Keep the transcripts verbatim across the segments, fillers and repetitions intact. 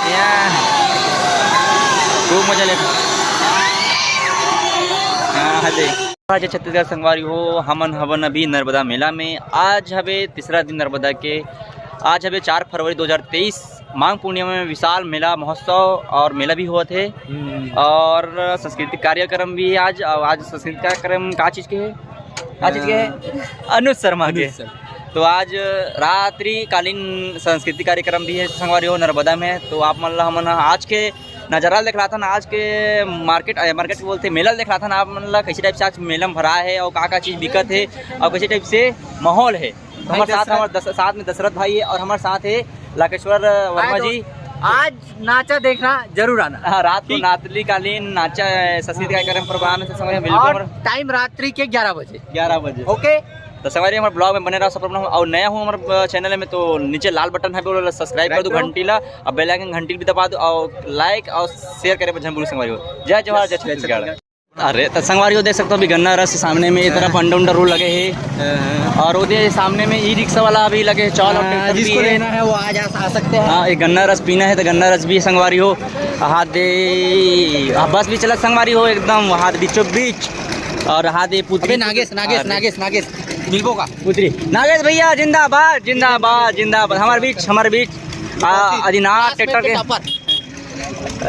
या, खूब मजा ले। हाँ, हाँ, देख। आज छत्तीसगढ़ संगवारी हो, हमन हवन अभी नर्मदा मेला में। आज हवे तीसरा दिन नर्मदा के। आज हवे चार फरवरी दो हज़ार तेईस, माघ पूर्णिमा में विशाल मेला महोत्सव और मेला भी होवत हे। हम्म। और सांस्कृतिक कार्यक्रम भी हे आज। और आज सांस्कृतिक कार्यक्रम का चीज के हे? का चीज के हे? अ, अनुज शर्मा के। अनुज शर्मा। तो आज रात्रिकालीन सांस्कृतिक कार्यक्रम भी हे संगवारी हो नर्मदा में। तो आप मन ला हमन आज के नजारा ल देखलाथन, आज के मार्केट, अ, मार्केट बोलथे, मेला ल देखलाथन। आप मन ला कैसे टाइप से आज मेला में भरा हे और का का चीज बिकत हे और कैसे टाइप से माहौल हे। तो हमारे साथ, हमारे दस-, साथ में दशरथ भाई हे और हमारे साथ हे लाकेश्वर वर्मा जी। आज नाचा देखना जरूर आना। हाँ, रात को नाचलीकालीन नाचा, सांस्कृतिक कार्यक्रम पर आना से समय बिल्कुल और हमारा टाइम रात्रि के ग्यारह बजे। ग्यारह बजे। ओके। तो संगवारी हमारे ब्लॉग में बने रहो, सब प्रॉब्लम। और नया हो हमारे, अ, चैनल में, तो नीचे लाल बटन हे, बोलो, सब्सक्राइब कर दो घंटी ला, और बेल आइकन घंटी भी दबा दो, और लाइक और शेयर करे पर झन भूलो संगवारी हो। जय जोहार, जय छत्तीसगढ़। अरे, तो संगवारी हो देख सकते हो, अभी गन्ना रस सामने में ये तरफ अंडा उंडा रोल लगे हे, और वो दे सामने में ई रिक्शा वाला अभी लगे हे, चावल और हाँ, ट्रैक्टर भी जिसको हे। लेना है वो आ जा, आ सकते हैं। हाँ, ये गन्ना रस पीना हे तो गन्ना रस भी हे संगवारी हो। हाथ दे, हाँ, बस भी चलत संगवारी हो, एकदम हाथ बीचों बीच। और हाथ ये पुतरी अबे नागेश, नागेश, अरे। नागेश, नागेश, मिलबो का? पुतरी। नागेश भैया जिंदाबाद, जिंदाबाद, जिंदाबाद। हमारे बीच, हमारे बीच, आ, अदिनाथ ट्रैक्टर के topper.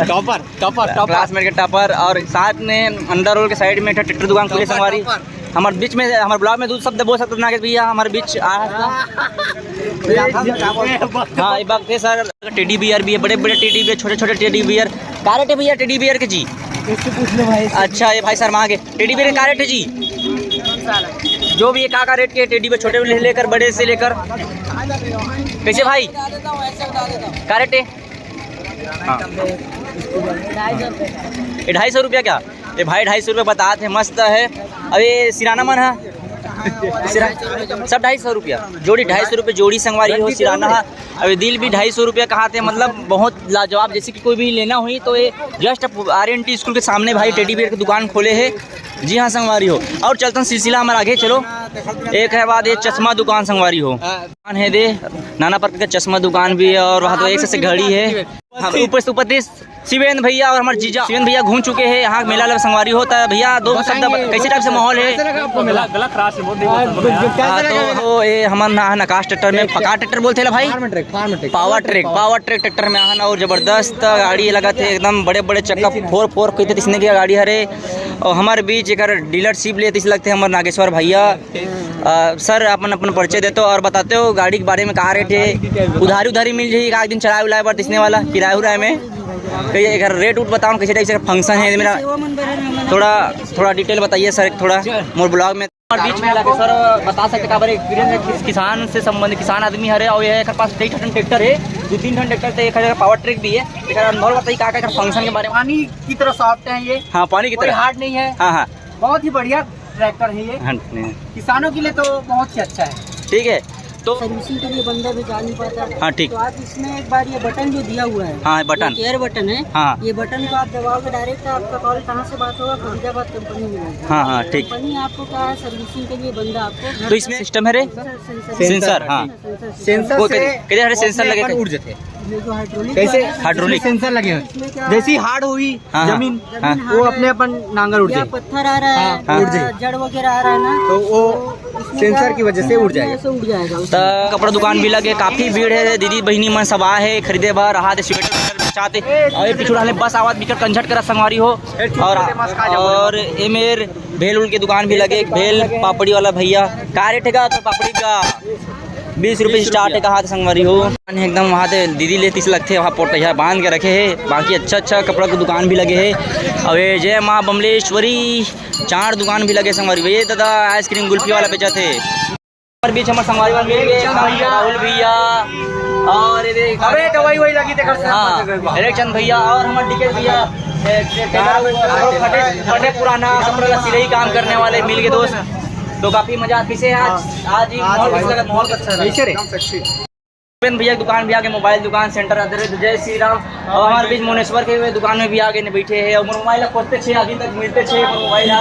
Topper, topper, topper. Classmate के टॉपर। और साथ में अंडा रोल के साइड में एक ठो ट्रैक्टर दुकान खुले टॉपर, संगवारी। टॉपर। हमारे बीच में, हमारे ब्लॉग में दो शब्द बोल सकते नागेश भैया, हमारे बीच आ। हाँ, ये बात है सर। टेडी बियर भी हे, बड़े बड़े टेडी बियर, छोटे छोटे टेडी बियर। का रेट हे भैया टेडी बियर के जी? इससे पूछ लो भाई। अच्छा, ये भाई शर्मा के टेडी बियर का रेट हे जी? जो भी हे, का का रेट के टेडी बियर, छोटे से लेकर बड़े से लेकर? कैसे भाई, का रेट हे? हाँ, ये ढाई सौ रुपया क्या? ये भाई ढाई सौ रुपया बतात हे, मस्त हे। अब ये सिराना मन हे, सिरा-, सब ढाई सौ रुपया जोड़ी, ढाई सौ रुपया जोड़ी संगवारी हो सिराना हे। अब ये दिल भी ढाई सौ रुपया कहाथे, मतलब बहुत लाजवाब। जैसे कि कोई भी लेना होही तो ये just आर एन टी स्कूल के सामने भाई टेडी बियर के दुकान खोले हे। जी हाँ संगवारी हो, और चलथन सिलसिला हमारा आगे, चलो। एक हे बाद ये चश्मा दुकान संगवारी हो, दुकान हे दे, नाना प्रकार के चश्मा दुकान भी हे, और वहाँ तो एक से घड़ी हे। हाँ, ऊपर से ऊपर दे शिवेंद्र भैया और हमारे जीजा शिवेंद्र भैया घूम चुके हे यहाँ मेला लग संगवारी हो। तो भैया दो शब्द बताएंगे, कैसे टाइप से माहौल हे? कैसे लगा आपको मेला? गला, गला खराश है, बहुत नहीं पसंद आया। कैसे हाँ, लगा तो मेला? हो, ये हमन ना आकाश ट्रैक्टर में, पका ट्रैक्टर बोलथे ला भाई? Farmtrac, Farmtrac. Powertrac, Powertrac tractor में आहन और जबरदस्त गाड़ी लगत हे, एकदम बड़े बड़े चक्का फोर फोर कहिथे तइसने के गाड़ी हरे। और हमारे बीच एकर डीलरशिप लेतिस लगथे हमर नागेश्वर भैया। अ, सर, अपन, अपन परिचय देते हो और बताते हो गाड़ी के बारे में, का रेट हे, उधारी, उधारी मिल जाही का, एक दिन चलाए उलाए बर तइसने वाला किराए उराए में? कहिए, एकर रेट उट बताओ, कैसे टाइप से फंक्शन हे मेरा, थोड़ा, थोड़ा डिटेल बताइए सर, थोड़ा मोर ब्लॉग में। और बीच में लाके सर बता सकते काबर एक्सपीरियंस हे, किस किसान से संबंधित, किसान आदमी हरे और ये एकर पास कई ठन ट्रैक्टर हे, दो तीन ठन ट्रैक्टर थे, एक हजार पावर ट्रैक भी हे। एकर अनुभव बताइए का, का एकर फंक्शन के बारे में। पानी की तरह सॉफ्ट है ये। हाँ, पानी की कोई तरह। हार्ड नहीं है। हाँ, हाँ। बहुत ही बढ़िया ट्रैक्टर है ये। हाँ, नहीं। किसानों के लिए तो बहुत ही अच्छा है। ठीक है, तो सर्विसिंग के लिए बंदा भी जा नहीं पाता। हाँ, ठीक। तो आप इसमें एक बार ये बटन जो दिया हुआ है, हाँ, बटन। ये केयर बटन है। हाँ। ये बटन को आप दबाओगे, डायरेक्ट आपका कॉल कहाँ से बात होगा, फरीदाबाद कंपनी में होगा। हाँ, हाँ, ठीक। कंपनी आपको क्या है, सर्विसिंग के लिए बंदा आपको घर तो इसमें सिस्टम है रे? सेंसर, सेंसर, हाँ। सेंसर वो से करिए, करिए, अरे वो सेंसर अपने लगे अपन करिए। उड़ जाते हैं। ये जो हाइड्रोलिक कैसे? वाला है, हाइड्रोलिक। इसमें सेंसर लगे हुए हैं। इसमें क्या है? जैसे ही हार्ड होगी हाँ, हाँ। जमीन, हाँ। वो अपने अपन नांगर उड़ या जाए। पत्थर आ रहा है, हाँ। हाँ। उड़ जाए। जड़ वगैरह आ रहा है ना, तो वो तो इसमें सेंसर क्या की वजह से उड़ जाएगा। ऐसे उड़ जाएगा। त कपड़ा दुकान भी लगे, काफी भीड़ हे, दीदी बहिनी मन सब आए हे खरीदे बर, हाथ स्वेटर बेचात हे। और ये पीछू डाले बस आवत बिकट कंझट करत संगवारी हो। और, और ए मेर भेल उल के दुकान भी लगे, भेल पापड़ी वाला भैया, का रेट हे गा तो पापड़ी का? बीस रुपये से स्टार्ट हे, कहा था संगवारी हो। एकदम वहाँ से दीदी लेतिस लगथे, वहाँ पोटैया बांध के रखे हे। बाकी अच्छा अच्छा कपड़ा के दुकान भी लगे हे। अउ ये जय माँ बमलेश्वरी चाट दुकान भी लगे संगवारी हो। ये दादा आइसक्रीम गुल्फी वाला बेचत हे। और बीच हमर संगवारी वाला मिल गए, एकदम राहुल भैया। और ये देख, अबे दवाई वही लगी, देखो, हाँ, हरेक चंद भैया और हमर डीके भैया, ए, ए, टेलर, फटे, फटे पुराना कपड़ा का सिलाई काम करने वाले मिल गए दोस्त। तो काफी मजा आती से आज, आज ही आज माहौल कैसा लगा? माहौल अच्छा लगा। कैसे रे? एकदम सेक्सी। भूपेंद्र भैया के दुकान भी आगे, मोबाइल दुकान सेंटर अदरे, जय श्री राम। और हमारे बीच मुनेश्वर के दुकान में भी आगे ने बैठे हैं, और मोर मोबाइल ला खोजते छे, अभी तक मिलते छे, मोर मोबाइल ला,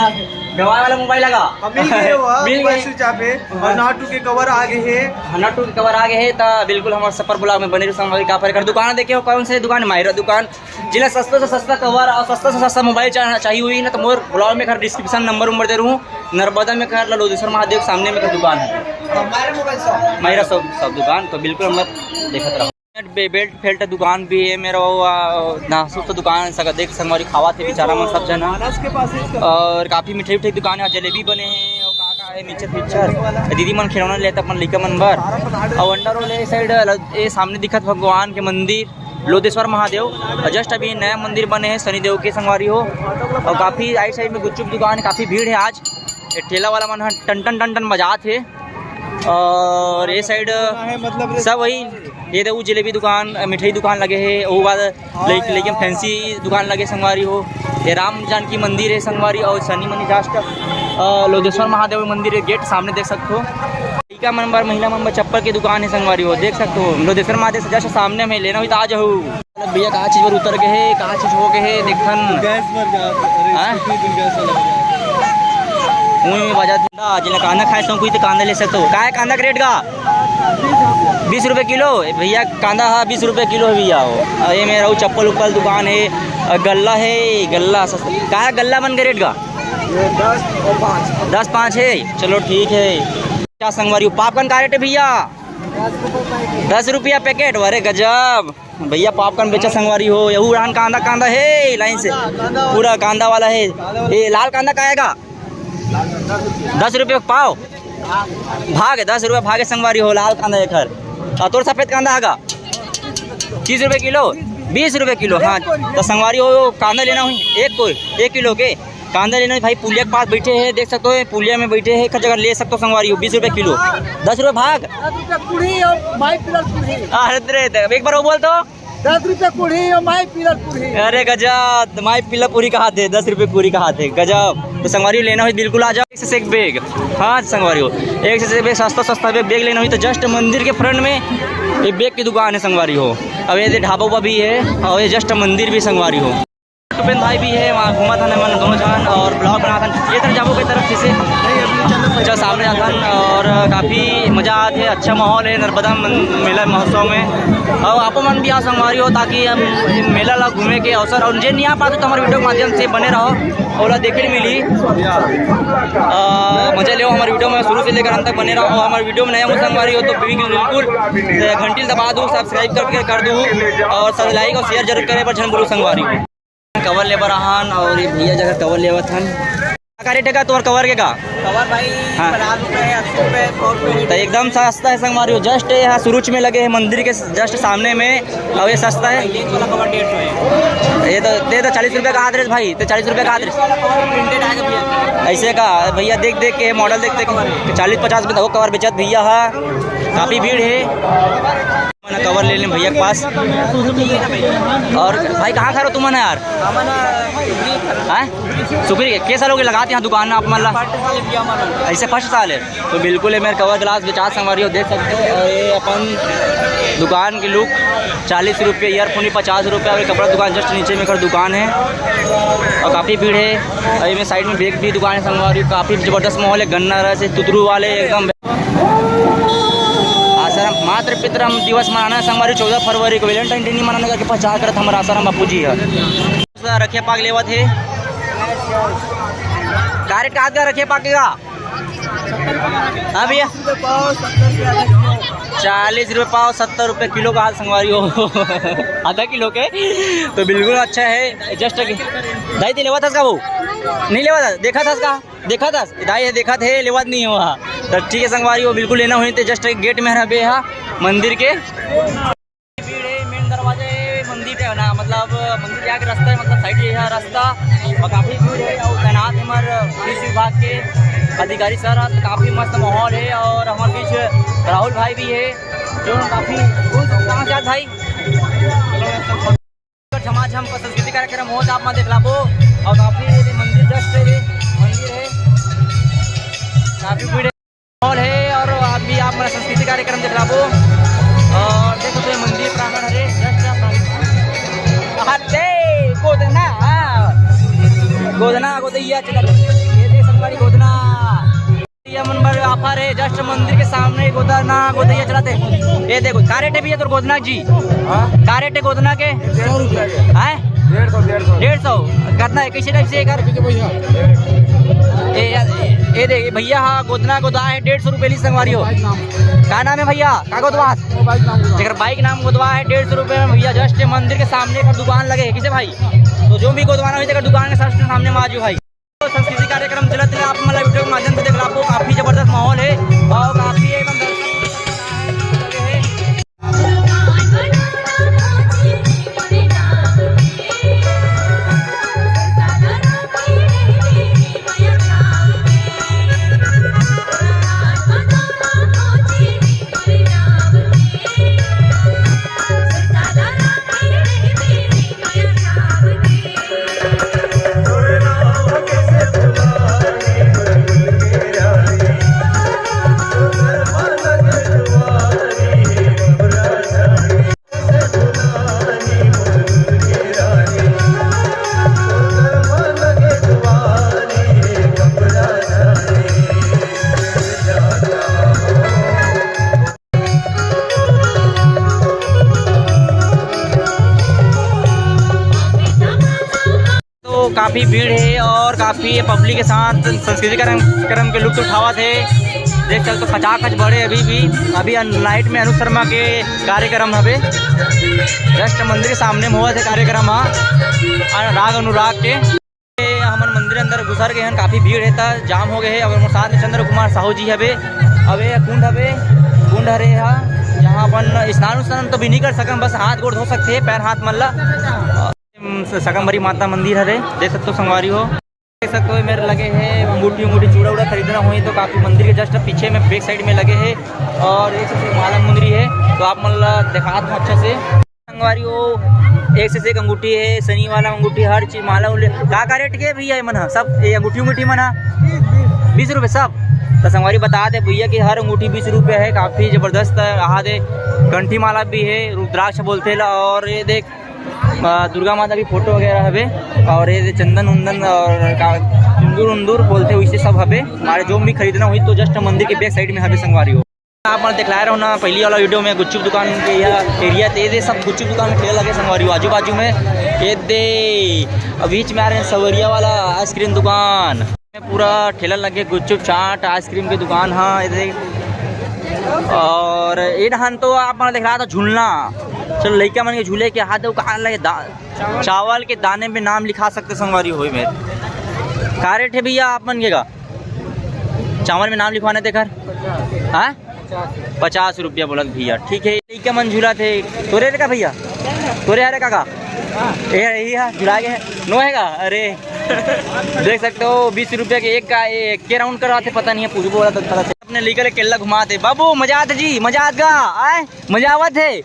गवाए वाला मोबाइल लगा। हम मिल गए हो, हाँ, मिल मोबाइल गए। स्विच ऑफ है। हाँ। और नाटू के कवर आगे है। हाँ, नाटू के कवर आगे है, तो बिल्कुल हमारे सफर ब्लॉग में बने रहो। संगवारी का पर दुकान देखे हो, कौन से दुकान, माहिरा दुकान, जिला सस्ता से सस्ता कवर और सस्ता से सस्ता मोबाइल चाह-, चाहिए हुई ना, तो मोर ब्लॉग में घर डिस्क्रिप्शन नंबर उम्बर दे रहूँ। नर्मदा में घर, लोधेश्वर महादेव के सामने में घर दुकान है। हमारे मोबाइल शॉप। माहिरा सब, सब दुकान, तो बिल्कुल हम देखत रहो। बे-, बेल्ट फेल्ट दुकान भी है मेरा, वो, आ, नासुक तो दुकान है, सका देख संगवारी खावा थे बेचारा मन सब जना। मानस के पास है इसका। और काफ़ी मिठाई उठाई दुकान है, जलेबी बने हैं और का का है, मिक्सचर फिक्सचर। दीदी मन खिलौना लेते अपन लइका मन बर। और अंडर रोल ए साइड ल-, ए सामने दिखत भगवान के मंदिर लोधेश्वर महादेव, और जस्ट अभी नया मंदिर बने हैं शनिदेव के संगवारी हो। और काफ़ी राइट साइड में गुपचुप दुकान है, काफ़ी भीड़ है आज। ये ठेला वाला मन ह टन टन टन टन बजात हे। और ये साइड है, मतलब, सब वही, ये देखो जलेबी दुकान, मिठाई दुकान लगे है, वो बाद लेकिन फैंसी दुकान लगे संगवारी हो। ये राम जानकी मंदिर है संगवारी, और शनि मनी जस्ट लोधेश्वर महादेव मंदिर है, गेट सामने देख सकते हो। लइका मन बर, महिला मन बर चप्पल के दुकान है संगवारी हो, देख सकते हो। लोधेश्वर महादेव से जस्ट सामने में लेना हुई तो आ जाओ। मतलब भैया का चीज पर उतर गए है, का चीज हो गए है, देखथन। गैस भर गया, अरे, हाँ? स्कूटी में गैस वाला भर गया। उही में बजा था, जिला कांदा खाए सो कोई तो कांदा ले सकते हो। का है कांदा के रेट का? बीस रुपये किलो। ए भैया, कांदा है बीस रुपये किलो है भैया हो। और ये मेरा वो चप्पल उप्पल दुकान है, और गल्ला है, गल्ला सस्ता। का है गल्ला मन के रेट का? ये दस और पाँच। दस पाँच है, चलो ठीक है। क्या संगवारी हो, पापकॉर्न का रेट है भैया? दस रुपया पैकेट। अरे गजब। भैया पॉपकॉर्न बेचा संगवारी हो, यहू उड़ान कांदा, कांदा है लाइन से, पूरा कांदा वाला है। ये लाल कांदा का आएगा? दस रुपये पाव। भाग, दस रुपये भागे संगवारी हो, लाल कांदा एकर। और तोर सफेद कांदा आगा? तीस रुपये किलो, बीस रुपये किलो। हाँ, तो संगवारी हो, कांदा लेना हुई एक को, एक किलो के। कांदा लेने भाई पुलिया के पास बैठे हैं, देख सकते हो, पुलिया में बैठे हैं, एक जगह ले सकते हो संगवारी हो, बीस रुपये किलो, दस रुपये भाग। दस रुपये कुढ़ी और माई पिलर कुढ़ी। अरे रे, एक बार वो बोल तो। दस रुपये कुढ़ी और माई पिलर कुढ़ी। अरे गजब, माई पिलर पूरी कहा थे, दस रुपये पूरी कहा थे, गजब। तो संगवारी हो, लेना हो बिल्कुल आ जाओ, एक से एक बैग। हाँ संगवारी हो, एक से एक बैग, सस्ता सस्ता बैग, बैग लेना हो तो जस्ट मंदिर के फ्रंट में ये बैग की दुकान है संगवारी हो। अब ये ढाबा उबा भी है और ये जस्ट मंदिर भी संगवारी हो। भूपेंद्र भाई भी है, वहाँ घूमा था मन दोनों जन और ब्लॉग बना था। ये तरफ जाबो के तरफ से, चल सामने जाथन और काफ़ी मज़ा आत है, अच्छा माहौल है नर्मदा मन-, मेला महोत्सव में। और आप मन भी आ संगवारी हो, ताकि हम मेला ला घूमे के अवसर, और जे नहीं आ पाते तो हमारे वीडियो के माध्यम से बने रहो, ओला देखे मिली। आ, मज़ा लेओ हमारे वीडियो में, शुरू से लेकर अंत तक बने रहो। और हमारे वीडियो में नया हो संगवारी हो तो बिल्कुल, बिल्कुल घंटी दबा दो, सब्सक्राइब करके कर दो और सब लाइक और शेयर जरूर करें, पर झन भूलो संगवारी। कवर लेबर आहन और ये भैया जगह कवर लेवत हन। का रेट है का तुम्हार कवर के का? कवर भाई, हाँ। पचास रुपये है, अस्सी रुपये, सौ रुपये है। तो एकदम सस्ता है संगवारी हो, जस्ट यहाँ सुरुच में लगे हैं मंदिर के जस्ट सामने में, और ये सस्ता है। ये वाला कवर डेढ़ सौ है। ये तो दे दो, चालीस रुपये का हाथ रेस भाई, तो चालीस रुपये का हाथ रेस। वाला कवर प्रिंटेड आएगा भैया। ऐसे का भैया, देख देख के मॉडल देख देख के चालीस पचास में तो वो कवर बेचत भैया है, काफ़ी भीड़ है। मन कवर ले लें भैया के पास। और भाई कहाँ खा रहे हो तुम मन यार? हैं? सुखरी के, के साल हो गए लगाते यहाँ दुकान आप मन ला? ऐसे फर्स्ट साल है। तो बिल्कुल ये मेरे कवर ग्लास बेचात संगवारी हो, देख सकते हो। और ये अपन दुकान की लुक, चालीस रुपये ईयरफोन भी पचास रुपये, और ये कपड़ा दुकान जस्ट नीचे में कर दुकान है और काफ़ी भीड़ है। और ये मेरे साइड में बैग भी दुकान है संगवारी हो, काफ़ी ज़बरदस्त माहौल है, गन्ना रस है, तुतरू वाले एकदम। आसाराम मातृ पितृ दिवस मनाना है संगवारी, चौदह फरवरी को वैलेंटाइन डे नहीं मनाना करके प्रचार करत हमारा आसाराम बापू जी है। रखिया पाक लेवत है। का रेट का हाथ का रखिया पाक का? हाँ भैया, चालीस रुपये पाव, सत्तर रुपये किलो का हाल संगवारी हो। आधा किलो के तो बिल्कुल अच्छा है। जस्ट दाई दी लेवा था इसका वो, नहीं लेवा था, देखा था इसका। देखा था दाई, ये देखा थे, लेवत नहीं हुआ। तो ठीक है संगवारी हो, बिल्कुल लेना हुई तो जस्ट गेट में रहबे हा मंदिर के। भीड़ है मेन दरवाजे मंदिर है ना, मतलब मंदिर जाके रास्ता है, मतलब साइड ये है रास्ता। और काफ़ी भीड़ है और तैनात है हमारे कृषि विभाग के अधिकारी सर, तो काफ़ी मस्त माहौल है। और हमारे बीच राहुल भाई भी है जो काफ़ी, कहाँ से आज भाई? झमाझम का सांस्कृतिक कार्यक्रम हो, आप मन देख लाबो। और काफी ये मंदिर जस्ट है, ये मंदिर है, काफी भीड़ है, माहौल है। और आप भी आप मन सांस्कृतिक कार्यक्रम देख लाबो। और मंदिर प्रांगण हरे, just प्रांगण। अरे, गोदना, हाँ। गोदना, गोदैया चला। ये देख संगवारी, गोदना। ये मन बर offer है, just मंदिर के सामने गोदना, गोदैया चलाथे। ये देखो, का rate है भैया तोर गोदना जी? हाँ? का rate है गोदना के? डेढ़ सौ रुपया के। हैं? डेढ़ सौ, डेढ़ सौ। डेढ़ सौ? कितना है? कैसे type से एकर? ये, ये देख, ये भैया, हाँ, गोदना गोदा है, डेढ़ सौ रुपये ली संगवारी हो। का नाम है भैया? का गोदवा? जेकर bike नाम गोदवा है, डेढ़ सौ रुपये में भैया, just मंदिर के सामने एकर दुकान लगे है। किसे भाई? तो जो भी गोदवाना होही, तेकर दुकान के सामने, सामने में आ जाओ भाई। तो संस्कृति कार्यक्रम चलत है, आप मन ला video के माध्यम से देखलाबो, काफी जबरदस्त माहौल है और काफी एकदम दर्शक लगे हैं। तो काफी भीड़ है और काफी ये public के साथ संस्कृति कार्यक्रम के लुत्फ उठावत है। देख सकते हो, खचाखच भरे अभी भी। अभी अन-, night में अनुज शर्मा के कार्यक्रम हवे, just मंदिर के सामने में होवत है कार्यक्रम हा, अन-, राग अनुराग के। हमन मंदिर अंदर घुसर गए हन, काफी भीड़ है, त जाम हो गए है। अब हमर साथ में चंद्र कुमार साहू जी हवे। अब ये कुंड हवे, कुंड हरे हा, जहाँ अपन स्नान उस्नान तो भी नहीं कर सकन, बस हाथ गोड़ धो सकते हैं, पैर हाथ मन ला। अम, स-, सकम्बरी माता मंदिर हरे, देख सकते हो संगवारी हो, देख सकते हो मेरे लगे है अंगूठी उंगूठी, चूड़ा उड़ा खरीदना होही तो काफी मंदिर के just पीछे में back side में लगे है। और एक से माला मुंदरी है, तो आप मन ला दिखात हूँ अच्छा से। संगवारी हो, एक से एक अंगूठी है, सनी वाला अंगूठी, हर चीज, माला उले। का, का rate के भैया ये मन ह? सब ये अंगूठी उंगूठी मन ह? बीस रुपये सब। तो संगवारी बता दे भैया कि हर अंगूठी बीस रुपये है, काफी जबरदस्त है। यहाँ दे कंठी माला भी है, रुद्राक्ष बोलते ला, और ये देख, अ, दुर्गा माता की फोटो वगैरह हवे, और ये चंदन उंदन और का, सिंदूर उंदूर बोलते, वैसे सब हवे। हमारे जो भी खरीदना होही तो just मंदिर के back side में हवे संगवारी हो। आप मन देखलाए रहो ना पहली वाला video में गुपचुप दुकान के यह area, ते दे सब गुपचुप दुकान में ठेला लगे संगवारी हो, आजू बाजू में। ये दे, अब बीच में आ रहे हैं सवरिया वाला ice cream दुकान। पूरा ठेला लगे, गुपचुप, चाट, ice cream के दुकान। हाँ, ये देख। और ये डहान तो आप मन देख रहा था झूलना। चलो, लइका मन के झूले के हाथ, वो कहाँ लगे दा-, चावल के दाने में नाम लिखा सकते संगवारी हो में। का rate है भैया आप मन के का? चावल में नाम लिखवाने थे घर? हाँ, पचास रुपया बोलत भैया। ठीक है, लइका मन झूला थे। तोरे रे का भैया? तोरे हरे का का? ए, यही है, झुला के है। नो है का? अरे, देख सकते हो, बीस रुपया के एक का, एक के round करवाथे, पता नहीं है, पूछबो वाला तो थोड़ा सा। अपने लइका ले केला घुमाथे। बाबू, मजा आथे जी, मजा आत का? आए? मजा आवत है?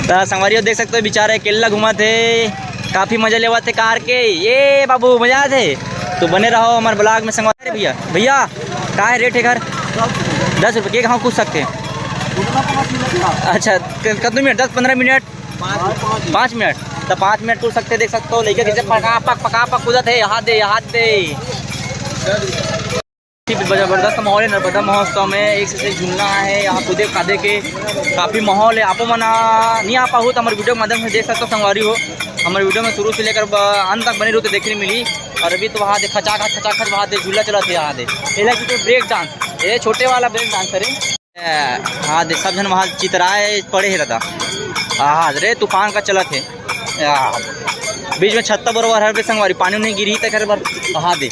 त संगवारी हो, देख सकते हो, बेचारे केला घुमाथे, काफी मजा लेवत हे कार के। ये बाबू, मजा आथे। तो बने रहो हमारे vlog में संगवारी। अरे भैया, भैया, का है rate है घर? दस रुपये। के कहाँ पूछ सकते हैं? अच्छा, क-, कितने मिनट? दस पन्द्रह मिनट? पाँच मिनट। तो पाँच मिनट पूछ सकते, देख सकते हो, लइका कैसे पका पक, पका पक कूदत है, यहाँ दे, यहाँ दे। जबरदस्त माहौल है नर्मदा महोत्सव में, एक से एक झूलना है, यहाँ कूदे खादे के काफी माहौल है। आपो मन आ, नहीं आ पाहू तो हमारे video के माध्यम से देख सकते हो संगवारी हो। हमारे video में शुरू से लेकर ब-, अंत तक बने रहो तो देखने मिली। और अभी तो वहाँ दे खचाखच, खचाखच वहाँ दे झूला चलत है, यहाँ दे। ये लगे break dance, ये छोटे वाला break dance है। ए, हाँ दे, सब झन वहाँ चितराए पड़े हे दादा। हाँ रे, तूफान का चलत हे। या, बीच में छत्ता बरोबर हर बे संगवारी, पानी नहीं गिरी तक हर बार। हाँ दे,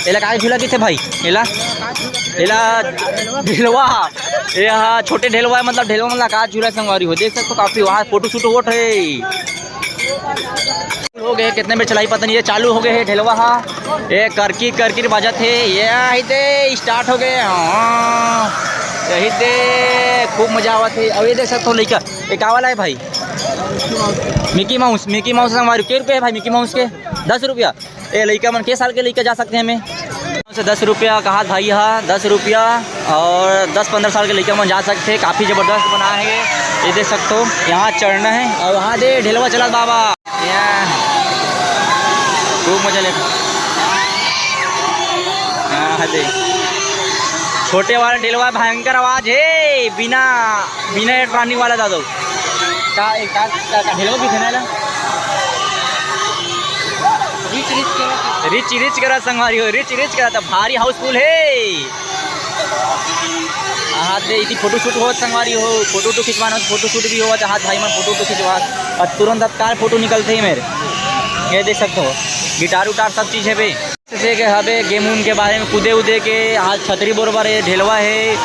एला का झूला किथे भाई? एला, एला ढेलवा। ये हाँ, छोटे ढेलवा है, मतलब ढेलवा मतलब का झूला संगवारी हो। देख सकते हो, काफी वहाँ photo shoot वोट है। हो गए, कितने में चलाई पता नहीं, ये चालू हो गए है ढेलवा हा। ये करकी करकी बाजत है, ये यही दे start हो गए। हाँ, यही दे खूब मजा आवत है। अब ये देख सकते हो लइका, ये का वाला है भाई? Mickey Mouse, Mickey Mouse हमारे के रुपये है भाई Mickey Mouse के? दस रुपया। ये लइका मन के साल के लइका जा सकते हैं हमें? दस रुपया कहा भाई, हाँ, दस रुपया। और दस पंद्रह साल के लइका मन जा सकथे, काफ़ी ज़बरदस्त बना है ये, ये देख सकते हो। यहाँ चढ़ना है और वहाँ दे ढेलवा चलत बाबा। यहाँ खूब मजा ले। हाँ, दे। छोटे वाला ढेलवा, भयंकर आवाज़ है, बिना, बिना ट्रानी वाला दादो। का, का, का, का ढेलवा भी खेला ला? रिच रिच करा। रिच रिच करा संगवारी हो, रिच रिच करा, त भारी हाउसफुल है। हाथ दे इति फोटो शूट होत संगवारी हो, फोटो तो खिंचवाना, फोटो शूट भी होत, हाथ भाई मन फोटो तो खिंचवा, और तुरंत तत्काल फोटो निकलते ही मेरे। ये देख सकते हो, गिटार उटार सब चीज़ है बे। जैसे कि हबे गेम उम के बारे में, कूदे उदे के, आज छतरी बरोबर है, ढेलवा है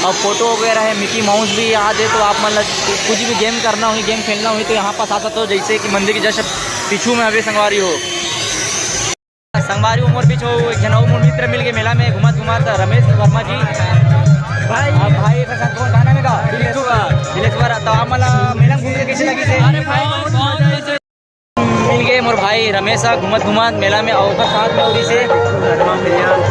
और फोटो वगैरह है, मिकी माउस भी याद है। तो आप मतलब कुछ भी गेम करना हो, गेम खेलना हो तो यहाँ पास आ सकते हो, जैसे कि मंदिर के जस्ट पीछू में हबे संगवारी हो। संगवारी हो मोर बीच हो एक झन अउ मोर मित्र मिल के मेला में घुमत घुमत रमेश वर्मा जी। भाई। अब भाई के साथ कौन गाना में का? दिलेश्वर। दिलेश्वर, तो आप मतलब मेला में घूम के कैसे लगी से? अरे भाई, बहुत मजा आया। मिल गए मोर भाई रमेश साहब घूमत घूमत मेला में, और ओकर साथ में और इसे।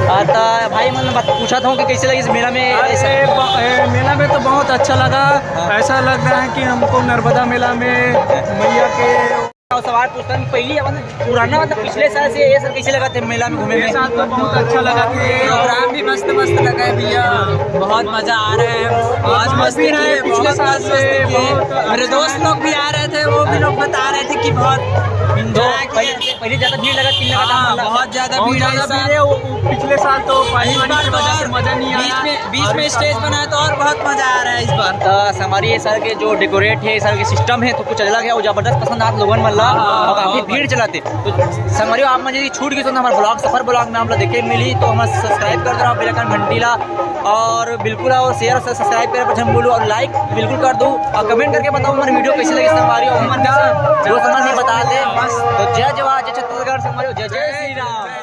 हाँ, तो भाई, मतलब, बात पूछा था कि कैसे लगी इस मेला में? अरे, ब-, ए, मेला में तो बहुत अच्छा लगा। हाँ। ऐसा लग रहा है कि हमको नर्मदा मेला में मैया के। और सवाल पूछता हूँ, पहली, मतलब, पुराना, मतलब, पिछले साल से ये साल कैसे लगा थे मेला में घूमे ये में? साल तो बहुत अच्छा लगा था। प्रोग्राम भी मस्त मस्त लगा है भैया, बहुत मजा आ रहा है। आज मस्ती की है, पिछले बहुत साल मस्त से मस्ती की है। बहुत मेरे दोस्त लोग भी आ रहे थे, वो भी लोग बता रहे थे कि बहुत तो एंजॉय किया। पहले, पहले ज़्यादा भीड़ लगा, तीन लगा था हाँ, मतलब। बहुत ज़्यादा बहुत भीड़ है ज़्यादा इस साल। भीड़ है, वो, वो पिछले साल तो पानी इस वानी बार की तो वजह से और मज़ा नहीं आया। बीच में, बीच में और इस स्टेज बार बना है तो और बहुत मज़ा आ रहा है इस बार। तो संगवारी, ये साल के जो डेकोरेट है, ये साल के सिस्टम है, तो कुछ अलग है और ज़बरदस्त पसंद आप लोगन मन ला। हाँ, और काफ़ी बहुत भीड़ बढ़िया। चलाते। तो संगवारी, आप मन यदि छूट गई तो हमारे ब्लॉग, सफर ब्लॉग में आप लोग देखे मिली, तो हमारा सब्सक्राइब कर दो, बेल आइकन घंटी ला, और बिल्कुल आओ, शेयर और सब्सक्राइब करे पर झन भूलो, और लाइक बिल्कुल कर दो, और कमेंट करके बताओ हमारी वीडियो कैसी लगी संगवारी, और हमारे दोस्त हमारे नहीं बता दे। तो जय जवान, जय छत्तीसगढ़ संगवारी, जय जय श्री राम।